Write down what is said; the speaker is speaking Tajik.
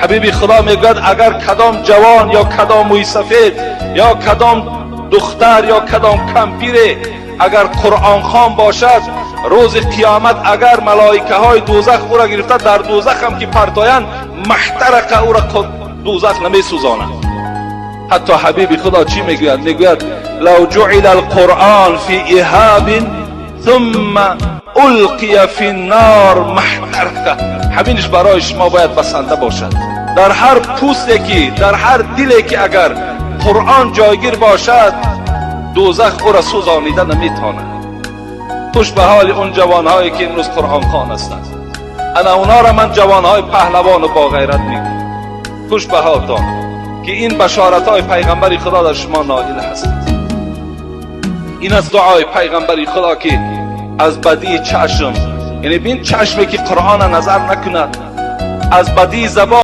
Ҳабиби Худо мегӯяд, агар кадом ҷавон ё кадом мӯйсафед ё кадом духтар ё кадом кампире агар Қуръонхон бошад, рӯзи қиёмат агар малоикаҳои дӯзах ӯро гирифта дар дӯзах ҳам ки партоянд, ما احترق, ӯро дӯзах намесӯзонад. Ҳатто ҳабиби Худо чӣ мегӯяд? Мегӯяд: لو جعل القرآن في إهاب ثم ألقي في النار ما احترق. Ҳаминаш барои шумо бояд басанда бошад. Дар ҳар пӯсте ки, дар ҳар диле ки агар Қуръон ҷойгир бошад, дӯзах ӯро сӯзонида наметавонад. Хуш ба ҳоли он ҷавонҳое ки имрӯз қуръонхон ҳастанд. Ана онҳоро ман ҷавонҳои паҳлавону боғайрат мегӯям. Хуш ба ҳолтон ки ин башоратҳои пайғамбари Худо дар шумо ноил ҳастанд. Ин аст дуои пайғамбари Худо, ки аз бадии чашм, яъне бин, чашме ки Қуръона назар накунад, аз бадии забон.